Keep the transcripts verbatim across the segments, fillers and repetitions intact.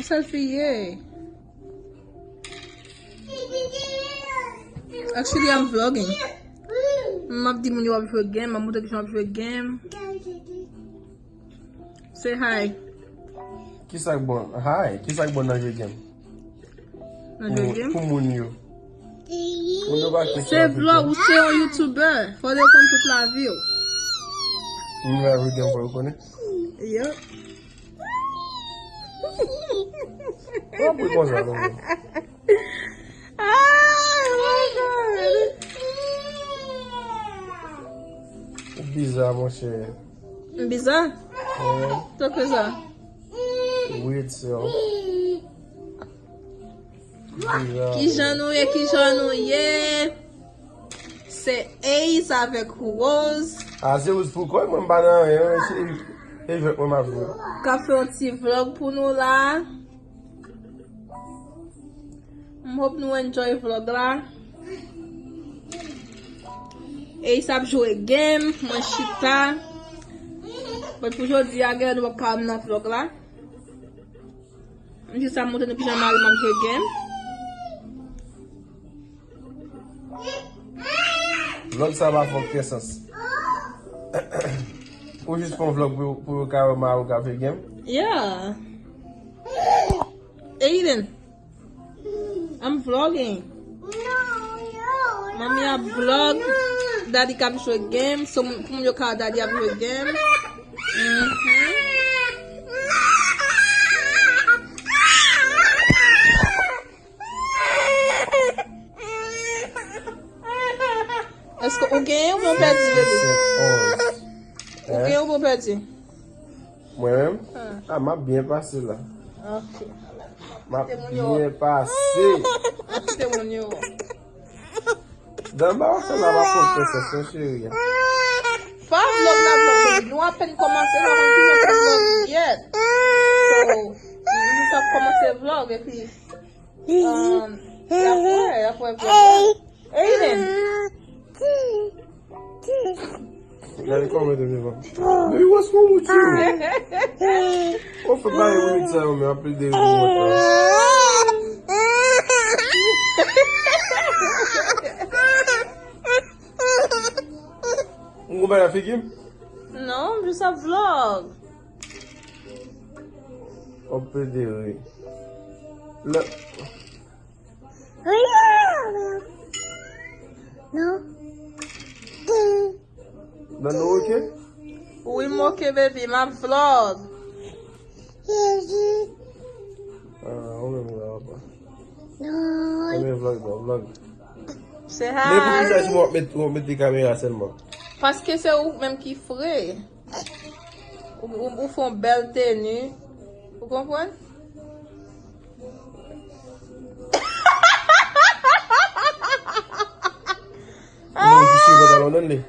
Selfie, yeah. Actually, I'm vlogging. M ap di moun yo ap jwe game, m ap montre kijan w ap jwe game. Say hi. Kisa k bon? Hi. Kisa k bon nan jwe game? Nan jwe game? Pou moun yo. Moun yo pa konn. Se vlog, ou se yon YouTuber. Fò yo konn tout lavi w. Moun yo ap jwe game, fò yo konnen. Yup. Ou ap ri konsa, non? Ah, oh my God. Ou biza, monchè. M biza? Wi. Tankou sa. Weird self. Biza. Kijan nou ye, kijan nou ye? Se Ace avèk Rose. A, se Rose pou kò l, mwen m pa nan anyen, se, se jwèt mwen m ap jwe. K ap fè yon ti vlog pou nou la. M hope nou enjoy vlog la. Ace ap jwe game, mwen chita. But pou jodi a, gen lè nou p ap ka wè m nan vlog la. M jis ap montre nou kijan mari m ap jwe game. Vlog sa pa fè okenn sans. Ou jis fè yon vlog pou, pou yo ka wè mari w ka jwe game? Yeah. Aiden, I'm vlogging. Manmi ap vlog. Daddy k ap jwe game. So, pou moun yo ka wè daddy ap jwe game. Mhm. Èske ou genyen oubyen w pèdi, bebe? Ou genyen oubyen w pèdi? Mwen menm? Ah, m ap byen pase la. Ok. M ap byen pase. Kite moun yo. Dan ba w fè la, m ap konn fè sa, cheri. Pa vlog la, vlog, baby. Nou apèn kòmanse, nou apèn kòmanse vlog yèt. So, nou jis ap kòmanse vlog, epi, um, y ap wè, y ap wè vlog la. Aiden. Gade kòman te vivan. Baby, what's wrong with you? Ou fè bagay limit sa yo, men anpil de limit la. M gon bagay nan figi m? Non, m jis ap vlog. Anpil de ri. Lè Non. Nan nou oke? Wi, m oke, baby. M ap vlog. Ah, ou menm la, papa. Ou menm vlog, non, vlog. Se men pou kisa si w ap met, w ap mete kamera sèlman? Paske se ou menm ki fre. Ou, ou, ou fè yon bèl teni. Ou konprann? Ou menm ki sou pantalon nan li.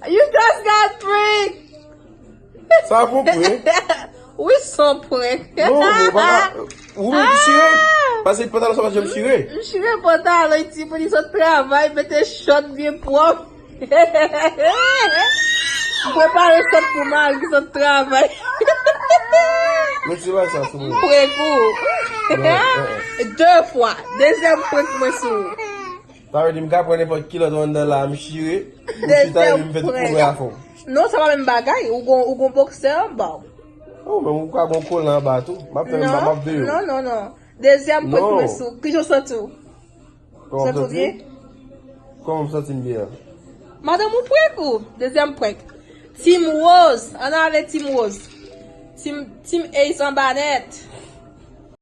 You just got pranked. Sa pou prank? Wi, se yon prank. Non, ou pa ka, ou menm ki chire. Paske pantalon sa pa janm chire. M chire pantalon, ti pou li sot travay, mete chòt byen pwòp. M prepare sòt pou mari ki sòt travay. Mete bagay sa sou mwen. M prank ou. Non, eh, eh. De fwa. Dezyèm prank mwen sou ou. Sa vle di m ka pran nenpòt kilòt ou anndan la, m chire, m chita epi m fè tout pwogrè a fon. Non, sa pa menm bagay. Ou gon, ou gon boksè anba w. Oh, men ou ka gon kolan anba tou. M ap fè, m ap, m ap veye w. Non, non, non. Dezyèm prank mwen sou ou. Kijan w santi w? Kòman m santi? Kòman m santi m byen an? Madanm ou prank ou? Dezyèm prank. Team Rose. Ann ale Team Rose. Team, Team Ace anba nèt.